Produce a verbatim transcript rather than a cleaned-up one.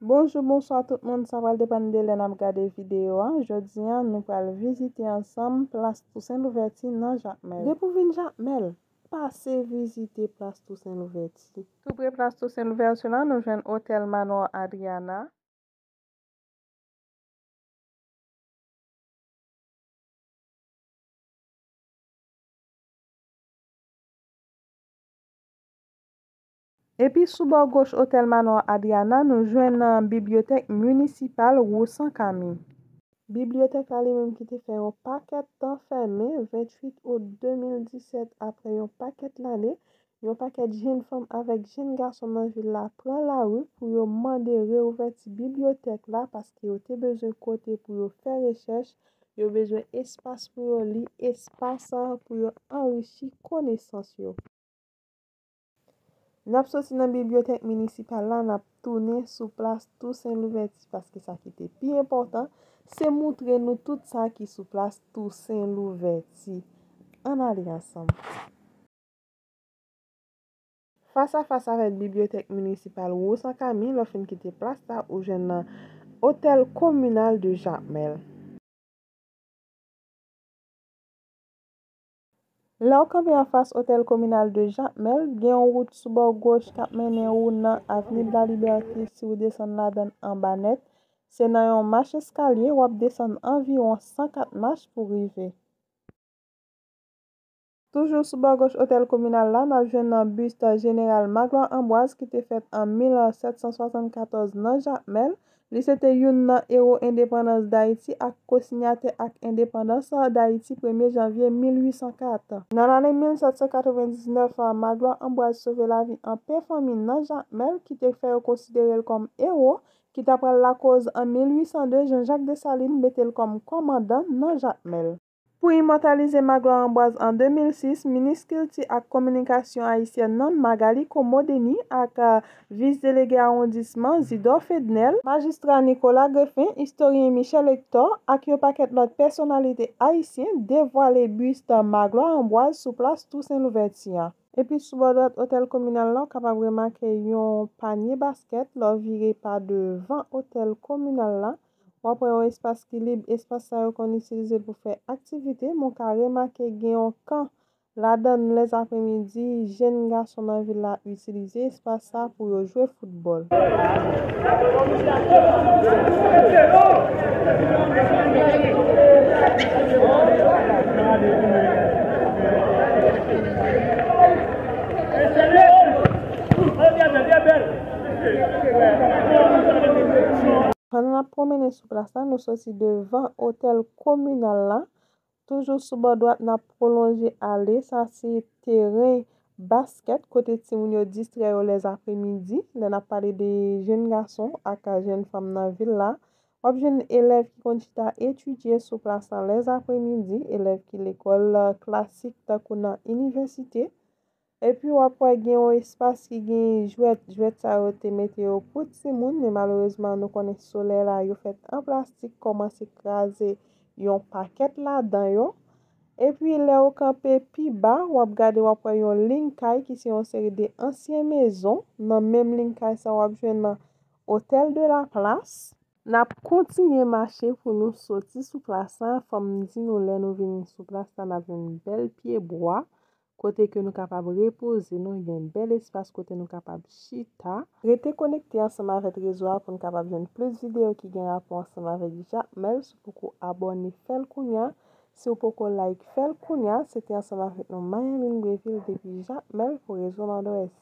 Bonjou, bonswa tout moun, sa pral depann de lè n ap gade videyo a. Jodi a, nou pral vizite ansanm plas Tousen Louvèti nan Jakmèl. Depi w vin Jakmèl, pase vizite plas Tousen Louvèti. Tou pre plas Tousen Louvèti la, nou jwenn Otèl Manò Adriana. Epi sou bò goch Otèl Manò Adriana, nou jwenn, uh, bibliyotèk minisipal Wousan Kami. Bibliyotèk la li menm ki te fè yon pakèt tan fèmen, venntuit out de mil disèt, apre yon pakèt lane, yon pakèt jenn fanm avèk jenn gason nan vil la pran lari pou yo mande reouvèti bibliyotèk la, paske yo te bezwen kote pou yo fè rechèch, yo bezwen espas pou yo li, espas pou yo anrichi konesans yo. N ap soti nan bibliyotèk minisipal la, n ap tounen sou plas Tousen Louvèti, paske sa ki te pi enpòtan, se moutre nou tout sa ki sou plas Tousen Louvèti. Ann ale ansanm. Fas a fas avèk bibliyotèk minisipal Wousan Kami, lè w fin kite plas la, ou jwenn nan Hôtel Communal de Jacmel. Lè w kanpe anfas Hôtel Communal de Jacmel, gen yon wout sou bò goch k ap mennen ou nan Avenue de la Liberté. Si w desann ladan l anba nèt, se nan yon mach eskalye, w ap desann anviwon san kat mach pou w rive. Toujou sou bò goch Hôtel Communal la, n ap jwenn nan bist Jeneral Magloire Ambroise ki te fèt an mil sèt san swasannkatòz nan Jacmel. Li se te youn nan ewo endepandans Dayiti ak kosinyatè ak endepandans Dayiti premye janvye mil uit san kat. Nan lane mil sèt san katrevendiznèf, Magloire Ambroise sove lavi anpil fanmi nan Jacmel ki te fè yo konsidere l kòm ewo, ki ta pral lakoz an mil uit san de Jean-Jacques Dessalines mete l kòm kòmandan nan Jacmel. Pou imòtalize Magloire Ambroise an de mil sis, minis Kilti ak Kominikasyon ayisyèn nan, Magalie Comot Denis, ak, a, vis delege awondisman Zidore Fednel, majistra Nicolas Greffin, istoryen Michel Hector ak yon pakèt lòt pèsonalite ayisyen devwale bist Magloire Ambroise sou plas Tousen Louvèti a. Epi sou bò dwat otèl kominal la, w kapab remake yon panye baskèt lè w vire pa devan otèl kominal la. W ap wè yon espas ki lib. Espas sa yo konn itilize l pou fè aktivite, men w ka remake gen yon kan ladan l lèzapremidi. Jèn gason nan vil la itilize espas sa pou yo jwe foutbòl. Pandan n ap pwomennen sou plas la, nou soti devan otèl kominal la. Toujou sou bò dwat, n ap pwolonje ale. Sa se teren baskèt kote timoun yo distrè yo lèzapremidi. Lè n ap pale de jèn gason ak jèn fanm nan vil la, w ap jwenn elèv ki konn chita etidye sou plas la lèzapremidi, elèv ki lekòl klasik tankou nan inivèsite. Epi w ap wè gen yon espas ki gen jwèt. Jwèt sa yo te mete yo pou timoun, men malerezman nou konnen solèy la yo fèt an plastik kòmanse kraze yon pakèt ladan yo. Epi lè w kanpe pi ba, w ap gade, w ap wè yon liy kay ki se yon seri de ansyen mezon. Nan menm liy kay sa, w ap jwenn Hôtel de la Place. N ap kontinye mache pou nou soti sou plas la. Fò m di nou, lè nou vin sou plas la, n ap jwenn bèl pye bwa, kote ke nou kapab repoze nou, gen bèl espas kote nou kapab chita. Rete konekte ansanm avèk rezo a pou n kapab jwenn plis videyo ki gen rapò ansanm avèk Jakmèl. Si w poko abòne, fè l kounye a. Si w poko like, fè l kounye a. Se te ansanm avèk nou, Mayanlin Breville depi Jakmèl pou Rezo Nòdwès.